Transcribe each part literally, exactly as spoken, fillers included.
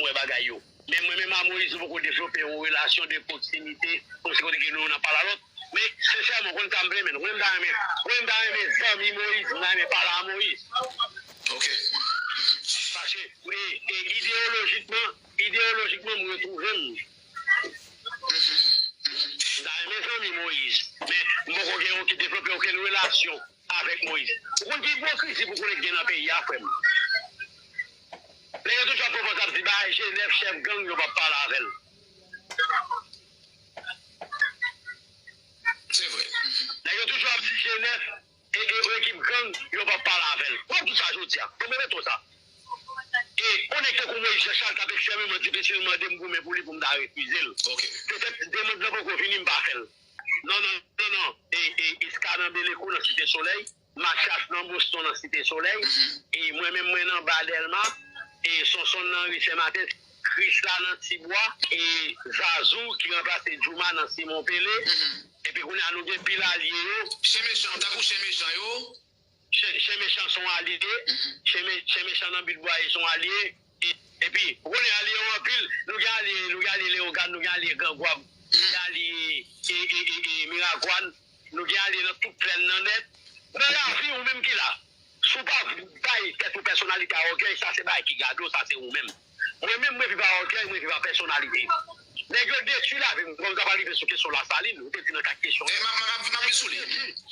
wè bagay yo. Men mwen menm a Moyiz, nou poko devlope yon relasyon de pwoksimite, kòmsi kote ke nou youn ap pale a lòt. Men, sensèman, ou konn sa m vle, men, ou konn m ta renmen, ou konn m ta renmen zanmi Moyiz, m ta renmen pale a Moyiz. Ok. Paske, e, e, ideyolojikman, ideyolojikman, m retwouve m. M ta renmen zanmi Moyiz, men m poko gen okenn, devlope okenn relasyon avèk Moyiz. Ou konn ki ipokrizi pou konnen gen nan peyi a, frè m? Nèg yo toujou ap pran pòz ap di, bay G nèf chèf gang, yo p ap pale avè l. Se vre. Nèg yo toujou ap di G nèf e, e ekip gang, yo p ap pale avè l. Mwen ap di w sa jodi a. Mwen mete w sa. E, yon nèg tankou Moyiz Jan Chal k ap ekstrèmeman difisil mande m goumen pou li pou m ta refize l. Ok. Petèt demann lan poko vini, m pa fè l. Non, non, non, non. E, e, Iska nan Belekou, nan Site Solèy. Mathias nan Boston, nan Site Solèy. Mhm. E mwen menm, mwen nan Ba Dèlma. E Sonson nan Ri Sen Maten. Krisla nan Tibwa. E Zazou, ki ranplase Djouma nan Simon Pele. Mhm. Epi kounye a, nou gen pil alye yo. Chen mechan, tankou chen mechan yo. Chen, chen mechan se yon alye. Mhm. Chen me-, chen mechan nan Bit Bwaye se yon alye. E, epi, ou konnen alye yo anpil. Nou gen alye, nou gen alye Leyogàn, nou gen alye Grangwab, nou gen alye, e, e, e, e, Miragwàn, nou gen alye nan tout plèn nan nèt. Nan lavi, ou menm ki la, si w pa bay tèt ou pèsonalite a ògèy, sa se bagay ki gade w, sa se ou menm. Mwen menm, mwen viv a ògèy, mwen viv a pèsonalite. Nèg yo detwi lavi m, kòm sa pral rive sou kesyon Lasalin, ou te di nan kat kesyon. Eh, m ap, m ap, m ap vin sou li.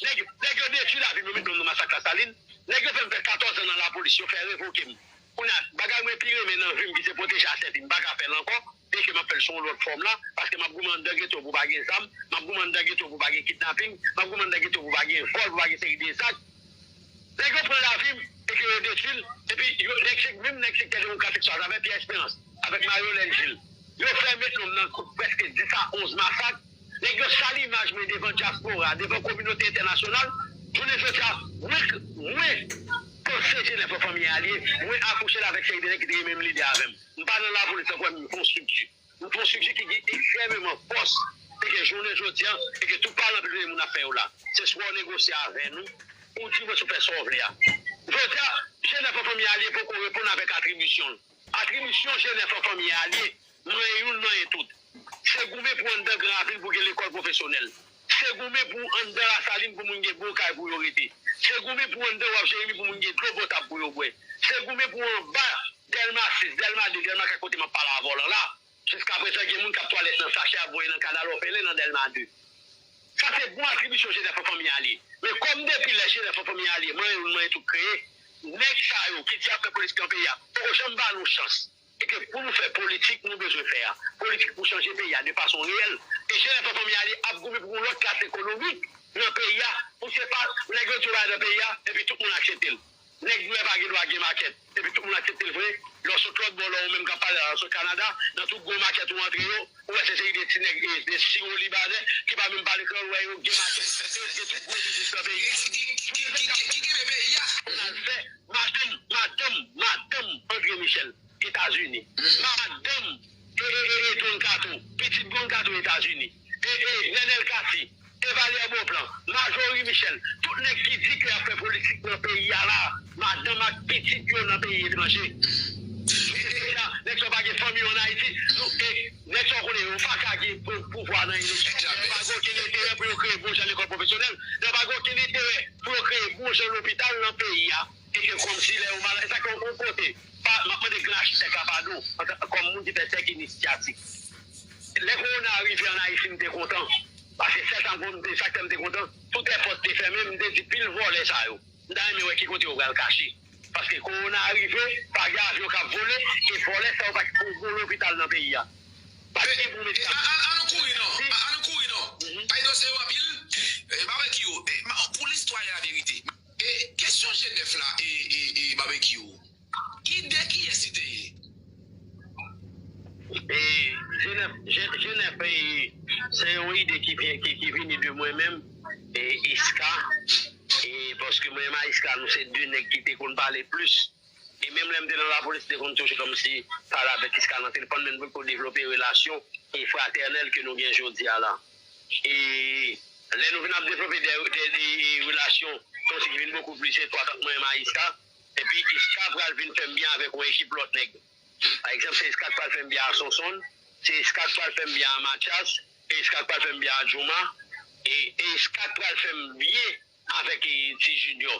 Nèg, nèg yo detwi lavi m, yo met non m nan masak Lasalin. Nèg yo fè m fè katòz an nan lapolis, yo fè revoke m. Kounye a, bagay mwen pi renmen nan vi m, ki se pwoteje asèt li, m pa ka fè l ankò, byenke m ap fè l sou yon lòt fòm la, paske m ap goumen anndan geto pou pa gen zam, m ap goumen anndan geto pou pa gen kidnaping, m ap goumen anndan geto pou pa gen vòl, pou pa gen seri de zak. Nèg yo pran lavi m, e ke yo detwi l, epi yo, nèg sek-, menm nèg sektè demokratik sa, atravè Pyè Esperans, avèk Maryolèn Jil, yo fè met non m nan prèske dis a onz masak. Nèg yo sali imaj mwen devan dyaspora, devan kominote entènasyonal. Jounen jodi a, mwen, mwen panse G nèf an fanmi a l ye, mwen akouche l avèk seri de nèg ki te gen menm lide avè m. M pa nan lapolis ankò, m fè yon estrikti. M fè yon estrikti ki gen ekstrèmeman fòs, e ke jounen jodi a, e ke tout palan pil moun ap fè yo la. Se swa w negosye avè nou, ou di mwen si w fè sa w vle a. Jodi a, G nèf an fanmi a l ye poko reponn avèk atribisyon l. Atribisyon G nèf an fanmi a l ye, manyen youn, manyen tout. Se goumen pou anndan Gran Ravin pou gen lekòl pwofesyonèl. Se goumen pou anndan Lasalin pou moun gen bon kay pou yo rete. Se goumen pou anndan Waf Jeremi pou moun gen dlo potab pou yo bwè. Se goumen pou anba Dèlma sis, Dèlma de, Dèlma kat kote m ap pale avè w lan la. Jiskaprezan, gen moun k ap twalèt nan sachè, ap voye nan kanal òfelen nan Dèlma de. Sa se bon atribisyon G nèf an fanmi a l ye. Men kòm depi lè G nèf an fanmi a l ye, manyen youn, manyen tout kreye, nèg sa yo ki di y ap fè politik nan peyi a, poko janm ba nou chans. E ke pou nou fè politik nou bezwen fè a, politik pou chanje peyi a de fason reyèl. E G nèf an fanmi a l ye ap goumen pou yon lòt klas ekonomik nan peyi a, pou se pa nèg yo di yo pa nan peyi a, epi tout moun aksepte l. Nèg nwè pa gen dwa gen makèt, epi tout moun aksepte l vre. Lè w sot lòt bò, lè w menm k ap pale la, lè w sot Kanada, nan tout gwo makèt ou antre yo, ou wè se seri de ti nèg, e, de siwo libanè, ki pa menm pale kreyòl, ou wè yo gen makèt, e yo gen tout gwo biznis nan peyi a. Ki, ki, ki, ki, ki, ki, ki kenbe peyi a. Madanm, madanm, madanm André Michel, Etazini. Madanm, e, e, e, e, Don Kato, pitit Don Kato, Etazini. E, e, Nenel Cassy, e, Valère Beauplan, Marjorie Michel, tout nèg ki di ke y ap fè politik nan peyi a la, madanm ak pitit yo nan peyi etranje. E, e, e, nèg sa yo pa gen fanmi yo ann Ayiti. Nou, e, nèg sa yo konnen yo pa ka gen pou-, pouvwa nan eleksyon. Yo pa gen okenn enterè pou yo kreye bon jan lekòl pwofesyonèl. Yo pa gen okenn enterè pou yo kreye bon jan lopital nan peyi a. E ke kòmsi lè yo malad, e sa ke yon kote, pa, m ap mande gran achitèk la padon, antan, kòm moun ki fè sèk inisyatik. Lè kowona a rive ann Ayiti, m te kontan. Paske sèl sa m konn, m te, sa k fè m te kontan, tout èpòt te fèmen, m te di pil vòlè sa yo. M ta renmen wè ki kote yo pral kache. Paske kowona a rive, pa gen avyon k ap vole, e vòlè sa yo pa t pou bon lopital nan peyi a. Pa t gen bon medikaman. An, an, an nou kouri non. An, an nou kouri non. Mhm. Paydo se yo anpil. E, Babekyou, e, ma-, pou listwa e laverite. E, kesyon G nèf la, e, e, e, Babekyou. Ide kiyès li te ye? E, G nèf, G, G nèf, e, se yon ide ki vyen, ki, ki vini de mwen menm, e, Iska, e, paske mwen menm a Iska, nou se de nèg ki te konn pale plis. E menm lè m te nan lapolis, m te konn toujou kòmsi pale avèk Iska nan telefòn, men nou poko devlope relasyon e fratènèl ke nou gen jodi a la. E lè nou vin ap devlope de, de, de, de relasyon, kòmsi ki vin bokou plis etwat ant mwen menm a Iska, epi Iska pral vin fè m byen avèk yon ekip lòt nèg. Pa egzanp, se Iska k pral fè m byen a Sonson, se Iska k pral fè m byen a Mathias, se Iska k pral fè m byen a Jouma, e, e Iska k pral fè m byen avèk, e, Ti Junior.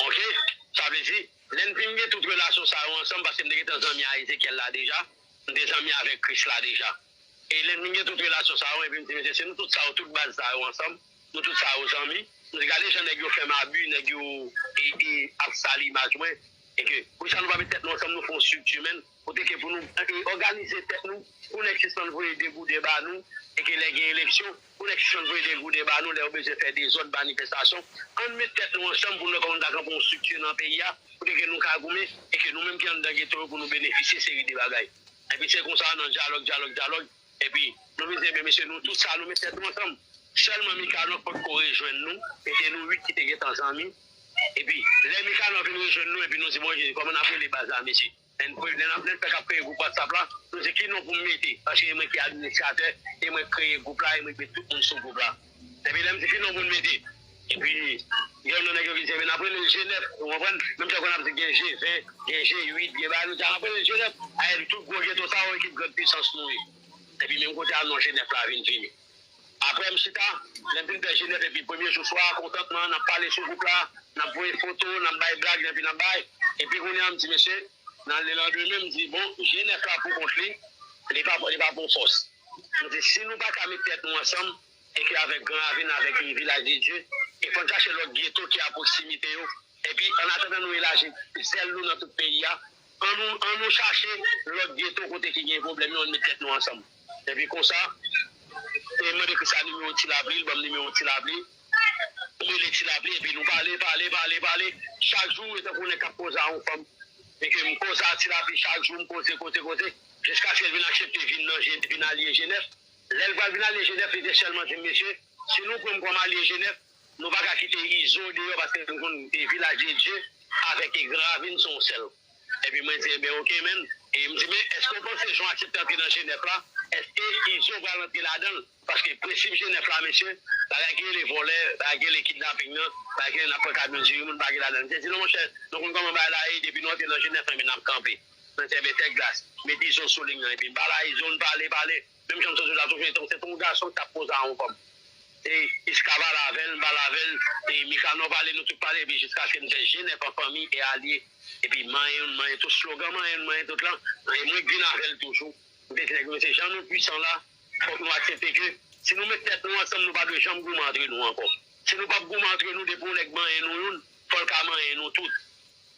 Oke? Sa vle di, lè n fin gen tout relasyon sa yo ansanm, paske m te gentan zanmi a Ezekiel la deja, m te zanmi avèk Chris la deja. E lè n fin gen tout relasyon sa yo, epi m di, mesye, se nou tout sa yo, tout baz sa yo ansanm, nou tout sa yo zanmi. Nou di, gade jan nèg yo fè m abi, nèg yo e, e, ap sali imaj mwen. E ke, poukisa nou pa met tèt nou ansanm, nou fè yon estrikti, menn, kote ke pou nou, e, òganize tèt nou, pou nèg sispann voye degouden ba nou, e ke lè gen eleksyon, pou nèg sispann voye degouden ba nou, lè yo bezwen fè dezòd, manifestasyon, ann met tèt nou ansanm pou nou wè kòman nou ta kanpe yon estrikti nan peyi a, kote ke nou ka goumen, e ke nou menm ki anndan geto yo pou nou benefisye seri de bagay. Epi se konsa, nan dyalòg, dyalòg, dyalòg, epi nou vin di, ebyen, mesye, nou tout sa, nou met tèt nou ansanm. Sèlman Mikanò potko rejwenn nou, e se nou uit ki te gentan zanmi. Epi, lè Mikanò vin rejwenn nou, epi nou di, bon, kòman n ap rele baz la, mesye? Lè n pre-, lè n ap, lè n fèk ap kreye gwoup WhatsApp la, nou di ki non pou m mete, paske e mwen ki administratè, e mwen k kreye gwoup la, e mwen k met tout moun sou gwoup la. Epi lè m di ki non pou n mete, epi gen yon nèg yo vin di, men n ap rele l G nèf, ou konprann? Menm jan konn ap di gen G ven, gen G uit, gen bagay, nou di a n ap rele l G nèf, ayè tout gwo geto sa yo, ekip Grand Puissance nou ye. Epi menm kote a non G nèf la vin vini. Apre m chita, lè m fin fè G nèf, epi premye jou swa a, kontantman, n ap pale sou gwoup la, n ap voye foto, n ap bay blag, epi n ap bay. Epi kounye a, m di, mesye, nan lelandemen, m di, bon, G nèf la pou kont li, li pa, li pa pou fòs. M di, si nou pa ka met tèt nou ansanm, e ke avèk Gran Ravin, avèk Vilaj de Dye, e fò n chache lòt geto ki a pwoksimite yo, epi, annatandan nou elaji sèl nou nan tout peyi a, ann nou, ann nou chache lòt geto kote ki gen pwoblèm yo, ann met tèt nou ansanm. Epi konsa, e mande Christian nimewo Ti Lapli, l ban m nimewo Ti Lapli. M rele Ti Lapli, epi nou pale, pale, pale, pale. Chak jou, e tankou nèg k ap koze a yon fanm. E ke m koze a Ti Lapli chak jou, m koze, koze, koze. Jiskaske l vin aksepte vin nan G, vin alye G nèf. Lè l pral vin alye G nèf, li te sèlman di m, mesye, si nou pran m kòm alye G nèf, nou pa ka kite Izo deyò paske nou konn e Vilaj de Dye avèk e Gran Ravin se yon sèl. Epi mwen di, ebyen, oke, menn. E m di, men, èske w panse jan w aksepte antre nan G nèf la, èske Izo pral antre ladan l? Paske prensip G nèf la, mesye, bagay ki rele vòlè, bagay ki rele kidnaping nan, bagay ki rele n ap pran kamyon tire moun, pa gen ladan l. M te di, non, monchè, nou konn kòman bagay la ye, depi nou antre nan G nèf, enben, n ap kanpe. Nan tè bètè glas, met Izo sou liy nan, epi m pale a Izo, n pale, pale. Menm jan m sot di w la, toujou se yon gason ki t ap koze a yon fanm. E Iska pale avè l, m pale avè l, e Mikanò pale, nou tout pale, epi jiskaske n fè G nèf an fanmi e alye. Epi manyen youn, manyen tout, slogan manyen youn, manyen tout lan, e mwen k vin avè l toujou. M te di nèg yo, mesye, jan nou pwisan la, fòk nou aksepte ke si nou met tèt nou ansanm, nou pa dwe janm goumen antre nou ankò. Si nou p ap goumen antre nou, depi yon nèg manyen nou youn, fò l ka manyen nou tout.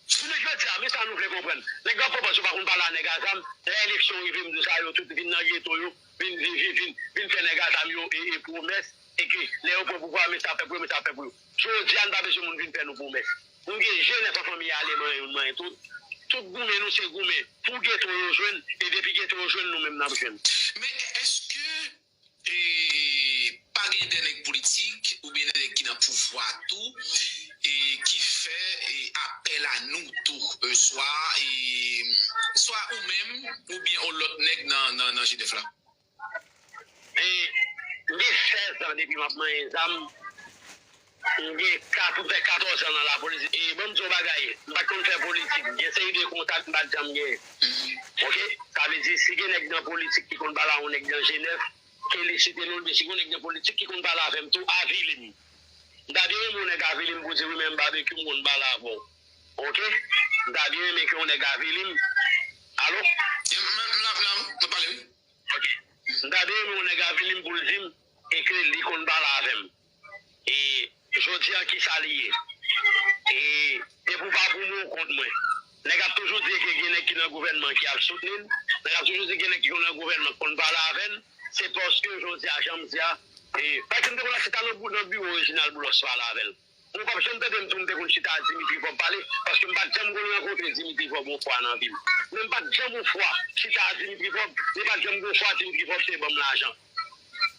Jounen jodi a, men sa nou vle konprann. Nèg yo ap fè pòs yo pa konn pale a nèg a zam, lè eleksyon rive, m di sa yo tout vin nan geto yo, vin, vin, vin, vin, vin fè nèg a zam yo e, e pwomès, e ke lè yo pran pouvwa a, men sa ap fè pou yo, men sa ap fè pou yo. Jodi a, n pa bezwen moun vin fè nou pwomès. Nou gen G nèf an fanmi ale manyen youn, manyen tout. Tout goumen nou se goumen pou geto yo jwenn, e depi geto yo jwenn, nou menm n ap jwenn. Men èske e, pa gen de nèg politik oubyen de nèg ki nan pouvwa tou, e, ki fè, e, apèl a nou tou, e, swa, e, swa ou menm oubyen yon lòt nèg nan, nan, nan G nèf la? E, m gen sèz an depi m ap manyen zam. M gen kat-, m fè katòz an nan lapolis. E ban m di w yon bagay, m pa t konn fè politik. Gen seri de kontak m pa t janm genyen. Oke? Sa vle di, si gen nèg nan politik ki konn pale a yon nèg nan G nèf, ke li site non l, men si gen yon nèg nan politik ki konn pale avè m tou, avili m. M ta byen renmen yon nèg avili m pou di, wi, men m Babekyou, m konn pale avè w. Oke? M ta byen renmen ke yon nèg avili m. Alo? M, m, m la, m la, m ap pale, wi. Oke. M ta byen renmen yon nèg avili m pou l di m e ke li konn pale avè m. E jodi a, kisa li ye? E depi w pa pou mwen, w kont mwen. Nèg ap toujou di ke gen nèg ki nan gouvènman ki ap soutni l. Nèg ap toujou di gen nèg ki nan gouvènman ki konn pale avè l. Se paske jodi a, jan m di a, e, pa egzanp, m te konn al chita nan, nan biwo Reginald Boulos pale avè l. Ou p ap janm tande m di w m te konn chita a Dimitri Vorbe pale, paske m pa t janm konn rankontre Dimitri Vorbe yon fwa nan vi m. Men m pa t janm yon fwa chita a Dimitri Vorbe, men pa t janm gen yon fwa Dimitri Vorbe te ban m lajan.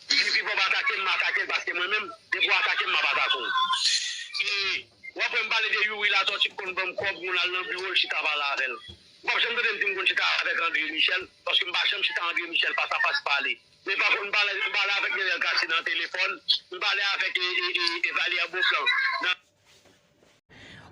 Dimitri Vorbe atake m, m atake l, paske mwen menm, depi w atake m, m ap atake w. E w ap wè m pale de Youri Latortue ki konn ban m kòb pou m al nan biwo l chita pale avè l. Ou p ap janm tande m di m konn chita avèk André Michel, paske m pa janm chita André Michel fas a fas pale. Men pa konn pale, m pale avèk Nenel Cassy nan telefòn, m pale avèk, e, e, e, e Valière Beauplan nan.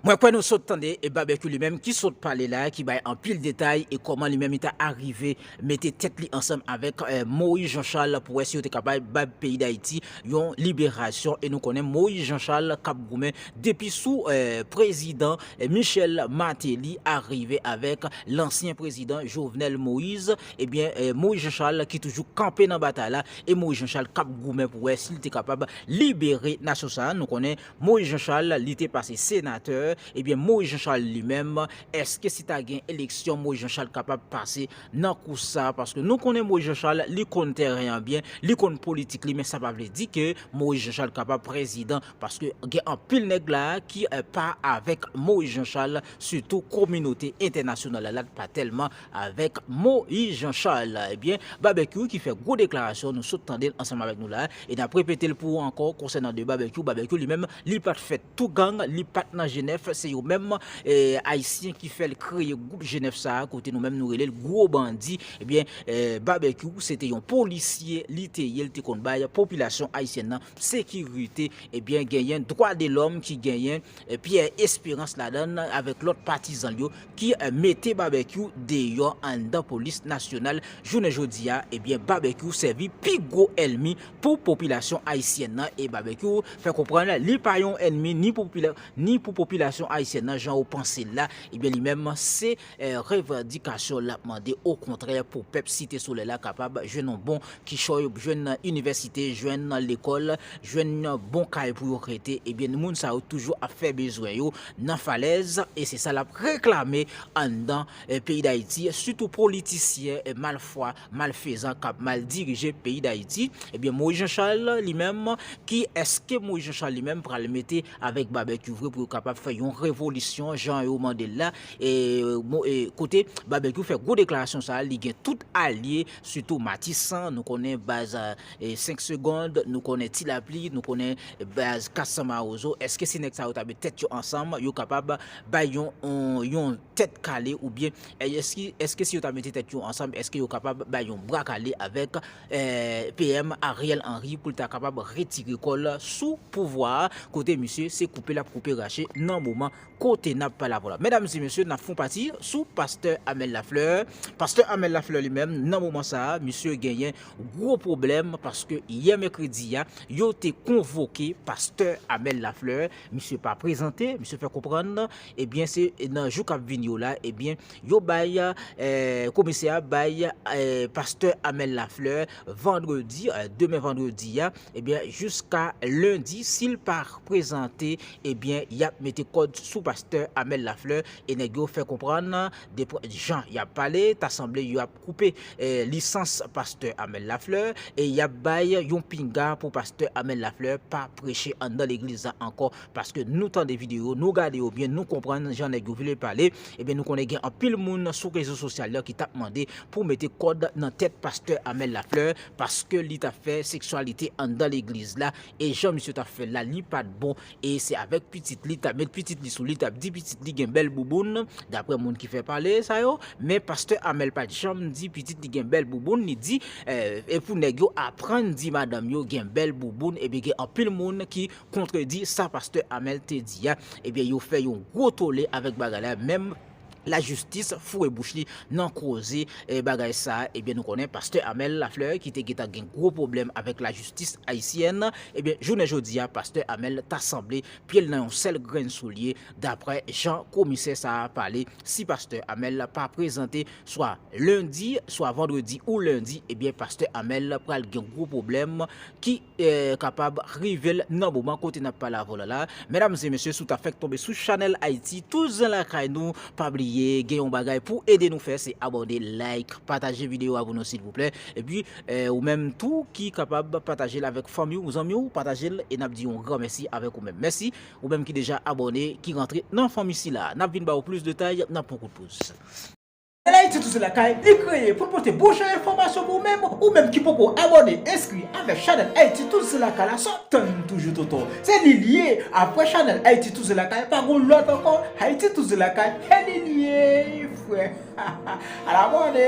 Mwen kwè nou sot tande e Babekyou li menm ki sot pale la, ki bay anpil detay e kòman li menm li ta arive mete tèt li ansanm avèk eh, Moïse Jean Charles pou wè si yo te kapab bay peyi Dayiti yon liberasyon. E nou konnen Moïse Jean Charles k ap goumen depi sou eh, prezidan eh, Michel Martelly arive avèk lansyen prezidan Jovenel Moïse. Ebyen, eh, Moïse Jean Charles ki toujou kanpe nan batay la e Moïse Jean Charles k ap goumen pou wè si l te kapab libere nasyon sa a. Nou konnen Moïse Jean Charles, li te pase senatè. Ebyen, Moïse Jean Charles li menm, èske si ta gen eleksyon, Moïse Jean Charles kapab pase nan kous sa? Paske nou konnen Moïse Jean Charles, li konn teren an byen, li konn politik li, men sa pa vle di ke Moïse Jean Charles kapab prezidan. Paske gen anpil nèg la ki eh, pa avèk Moïse Jean Charles, sitou kominote entènasyonal la, la pa tèlman avèk Moïse Jean Charles. Ebyen, Babekyou ki fè gwo deklarasyon, nou sot tande l ansanm avèk nou la, e n ap repete l pou ou ankò konsènan de Babekyou. Babekyou li menm, li pa t fè tou gang, li pa t nan Jenèf, se yo menm eh, Ayisyen ki fè l kreye gwoup Jenèf sa a, kote nou menm nou rele l gwo bandi. Ebyen, eh, Babekyou, se te yon polisye, li te ye, li te konn bay popilasyon ayisyèn nan sekirite. Ebyen, genyen dwa de lòm ki genyen eh, Pierre Espérance ladan l avèk lòt patizan l yo ki eh, mete Babekyou deyò anndan polis nasyonal. Jounen jodi a, ebyen, Babekyou sèvi pi gwo ènmi pou popilasyon ayisyèn nan e Babekyou fè konprann li pa yon ènmi ni pou popila-, ni pou popilasyon ayisyèn nan, jan ou panse l la. Ebyen, li menm, se eh, revandikasyon l ap mande, okontrè, pou pèp Site Solèy la kapab jwenn yon bon kichòy, jwenn inivèsite, jwenn lekòl, jwenn bon kay pou yo rete. Ebyen, moun sa yo toujou ap fè bezwen yo nan falèz, e se sa l ap reklame anndan eh, peyi Dayiti, sitou politisyen eh, malfwa, malfezan k ap mal dirije peyi Dayiti. Ebyen, Moïse Jean Charles li menm, ki èske Moïse Jean Charles li menm pral mete avèk Babekyou vre pou yo kapab fè yon revolisyon jan yo mande l la? E, mo- e, kote Babekyou fè gwo deklarasyon sa a, li gen tout alye, sitou Matisan, nou konnen baz eh, senk segond, nou konnen Ti Lapli, nou konnen baz kat san Mawozo. Èske si nèg sa yo ta met tèt yo ansanm, yo kapab bay yon, yon, yon tèt kale oubyen eh, èske, èske si yo ta mete tèt yo ansanm, èske yo kapab bay yon bra kale avèk eh, P M Ariel Henry pou l ta kapab retire kò l sou pouvwa a, kote misye se koupe l ap koupe rache nan moman kote n ap pale avè w la. Medam e mesye, n ap fè yon pati sou pastè Amel Lafleur. Pastè Amel Lafleur li menm, nan moman sa a, misye genyen gwo pwoblèm paske yè mèkredi a, yo te konvoke pastè Amel Lafleur. Misye pa prezante, misye fè konprann, ebyen, se nan jou k ap vini yo la, ebyen, yo bay, eh, komisè a bay eh, pastè Amel Lafleur vandredi, eh, demen vandredi a, ebyen, jiska lendi, si l pa prezante, ebyen, y ap mete kòd sou pastè Amel Lafleur, e nèg yo fè konprann, depre jan y ap pale, ta sanble yo ap koupe eh, lisans pastè Amel Lafleur, e y ap bay yon pinga pou pastè Amel Lafleur pa preche anndan legliz la ankò, paske nou tande videyo, nou gade yo byen, nou konprann jan nèg yo vle pale. Ebyen, nou konnen gen anpil moun sou rezo sosyal yo ki t ap mande pou mete kòd nan tèt pastè Amel Lafleur, paske li t ap fè seksyalite anndan legliz la, e jan misye t ap fè l la, li pa t bon, e se avèk pitit li, t ap met pitit li sou li, t ap di pitit li gen bèl bouboun, daprè moun ki fè pale sa yo. Men pastè Amel pa t janm di pitit li gen bèl bouboun, li di, eh, e pou nèg yo aprann di madanm yo gen bèl bouboun, ebyen, gen anpil moun ki kontredi sa pastè Amel te di a. Ebyen, yo fè yon gwo tole avèk bagay la, menm lajistis foure bouch li nan koze eh, bagay sa a. Ebyen, nou konnen pastè Amel Lafleur ki te gentan gen gwo pwoblèm avèk lajistis ayisyèn. Ebyen, jounen jodi a, pastè Amel ta sanble pye l nan yon sèl grenn soulye, daprè jan komisè sa a pale. Si pastè Amel pa prezante swa lendi, swa vandredi ou lendi, ebyen, pastè Amel pral gen gwo pwoblèm ki eh, kapab rive l nan moman kote n ap pale avè w la la. Medam e mesye, si w ta fèk tonbe sou chanèl Ayiti Touzen Lakay nou, pa bliye, gen yon bagay pou ede nou fè, se abòne, like, pataje videyo a pou nou, silvouplè. Epi, eh, ou menm tou ki kapab pataje l avèk fanmi w, zanmi w, pataje l, e n ap di yon gran mèsi avèk ou menm. Mèsi, ou menm ki deja abòne, ki rantre nan fanmi sila. N ap vin ba w plis detay, n ap pran kout poz. Chanèl Ayiti Touzen Lakay, li kreye pou l pote bon jan enfòmasyon pou ou menm, ou menm ki poko abòne, enskri avèk chanèl Ayiti Touzen Lakay la, sa w ap tann toujou tonton. Se li l ye, apre chanèl Ayiti Touzen Lakay, pa gon lòt ankò, Ayiti Touzen Lakay, se li l ye, frè. Al abòne!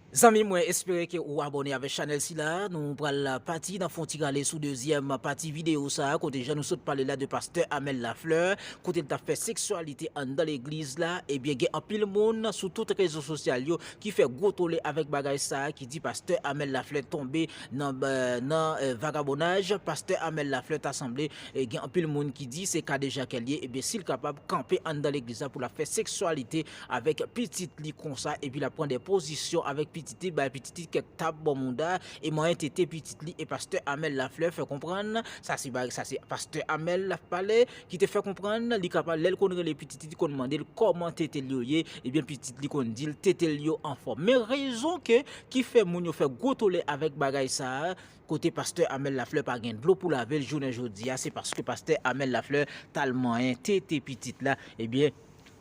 Zanmi mwen, espere ke ou abòne avèk chanèl sila. Nou pral pati nan fon ti rale sou dezyèm pati videyo sa a, kote jan nou sot pale la de pastè Amel Lafleur, kote l t ap fè seksyalite anndan legliz la. Ebyen, gen anpil moun sou tout rezo sosyal yo ki fè gwo tole avèk bagay sa a, ki di pastè Amel Lafleur tonbe nan, nan, eh, vagabonnaj. Pastè Amel Lafleur ta sanble, eh, gen anpil moun ki di se kadejakè l ye. Ebyen, si l kapab kanpe anndan legliz la pou l ap fè seksyalite avèk pitit li konsa, epi l ap pran de pozisyon avèk pitit li, bay pitit li kèk tap bò mouda, e manyen tete pitit li, e pastè Amel Lafleur fè konprann, sa se ba-, sa se pastè Amel l ap pale, ki te fè konprann, li kapab, lè l konn rele pitit li, konn mande l kòman tete l yo ye, ebyen pitit li konn di l tete l yo anfòm. Men rezon ke, ki fè moun yo fè gwo tole avèk bagay sa a, kote pastè Amel Lafleur pa gen dlo pou lave l jounen jodi a, se paske pastè Amel Lafleur t al manyen tete pitit la, ebyen,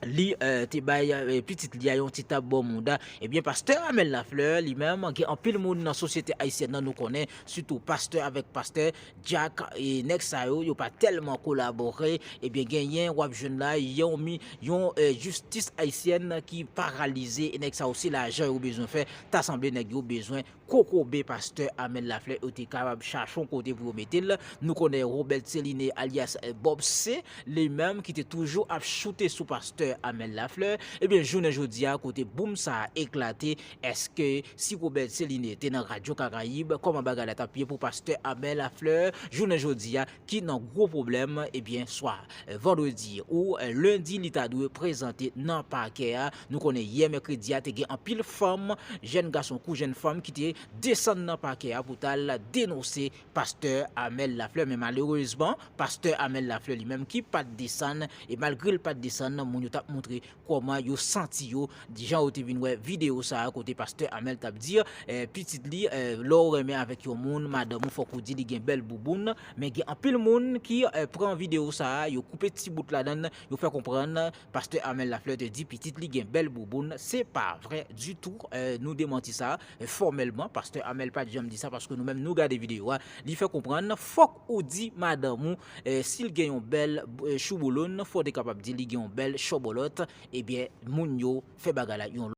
li, eh, te bay, eh, pitit li a yon ti tap bò mouda. Ebyen, pastè Amel Lafleur, li menm, gen anpil moun nan sosyete ayisyèn nan, nou konnen, sitou pastè avèk pastè, dyak, e nèg sa yo, yo pa tèlman kolabore. Ebyen, genyen, w ap jwenn la, yon mi-, yon, eh, jistis ayisyèn ki paralize, e nèg sa yo, se lajan yo bezwen fè, ta sanble nèg yo bezwen kokobe pastè Amel Lafleur, yo te kapab chache yon kote pou yo mete l. Nou konnen Robert Céliné, alyas, eh, Bob C, li menm ki te toujou ap choute sou pastè Amel Lafleur. Ebyen, jounen jodi a, kote boum sa a eklate, èske si Robert Céliné te nan Radyo Karayib, kòman bagay la t ap ye pou pastè Amel Lafleur, jounen jodi a, ki nan gwo pwoblèm, ebyen, swa, eh, vandredi ou, eh, lendi, li ta dwe prezante nan pakè a. Nou konnen yè mèkredi a, te gen anpil fanm, jèn gason kou jèn fanm ki te desann nan pakè a pou t al denonse pastè Amel Lafleur. Men malerezman, pastè Amel Lafleur li menm ki pa t desann, e malgre l pa t desann, moun yo t ap montre kòman yo santi yo, jan yo te vin wè videyo sa a kote pastè Amel t ap di, eh, pitit li, eh, lè w renmen avèk yon moun, madanm ou fòk ou di li gen bèl bouboun. Men gen anpil moun ki, eh, pran videyo sa a, yo koupe ti bout ladan l, yo fè konprann pastè Amel Lafleur te di pitit li gen bèl bouboun. Se pa vre ditou, eh, nou demanti sa, eh, fòmèlman. Pastè Amel pa t janm di sa, paske nou menm nou gade videyo a, li fè konprann fòk ou di madanm ou, eh, si l gen yon bèl, eh, choubolon, fò w te kapab di li gen yon bèl chòbòlòt. Ebyen, moun yo fè bagay la yon